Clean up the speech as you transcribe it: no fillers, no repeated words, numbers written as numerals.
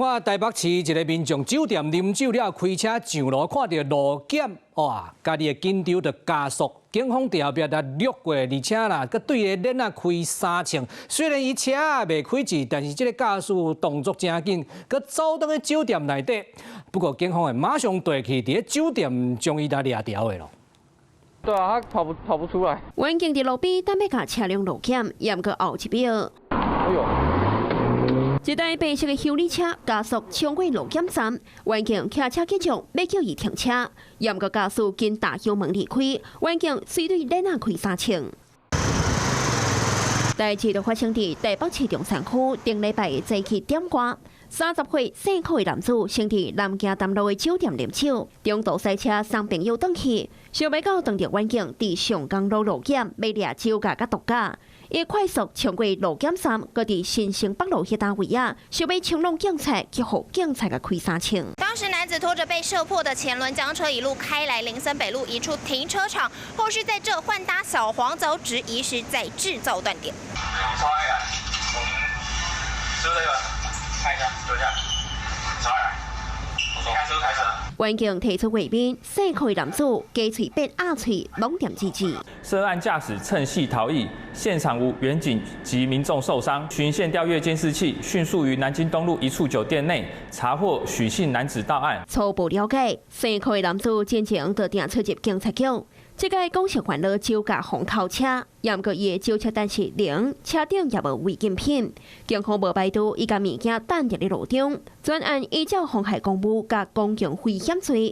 看台北市一个民眾酒店啉酒了後開車上路，看著路檢，哇，家己會緊張就加速，警方佇後壁來掠過，而且啦，閣對伊鏈仔開三槍。雖然伊車未開錢，但是這個駕駛動作誠緊，閣走轉去酒店內底。不過警方會馬上綴去，佇咧酒店將伊來掠牢的囉。對啊，他跑不出來。員警佇路邊等欲共車輛路檢，毋過後一秒。哎喲！一台白色的休旅車加速衝過路檢站，員警騎車繼續欲叫伊停車，毋過駕駛緊踏油門離開，員警隨對鏈仔開三槍。代誌就發生佇台北市中山區頂禮拜早起點外，30歲姓柯的男子先佇南京東路的酒店啉酒，中途駛車送朋友轉去，想欲到當著員警佇上港路路檢欲掠酒駕佮毒駕。伊快速衝過路檢站，閣佇新生北路彼搭位仔，想欲衝挵警察，去予警察共開三槍。當時男子拖着被射破的前輪，將車一路開來林森北路一處停車場，後續在這換搭小黃走，質疑是在製造斷點。超愛啊！我們是不是這個？看一下，對一下。超愛，你看是不是開車？員警提出畫面，姓柯的男子雞喙變鴨喙，攏踮吱吱。涉案駕駛趁隙逃逸，現場無員警及民眾受傷。循線調閱監視器，迅速於南京東路一處酒店內查獲許姓男子到案。初步了解，姓柯的男子進前就定出入警察局，這個講是犯了酒駕紅口車，毋過伊的酒測單是零，車頂也無違禁品。警方無排除伊共物件擲佇咧路中，專案依照妨害公務佮公共危險罪。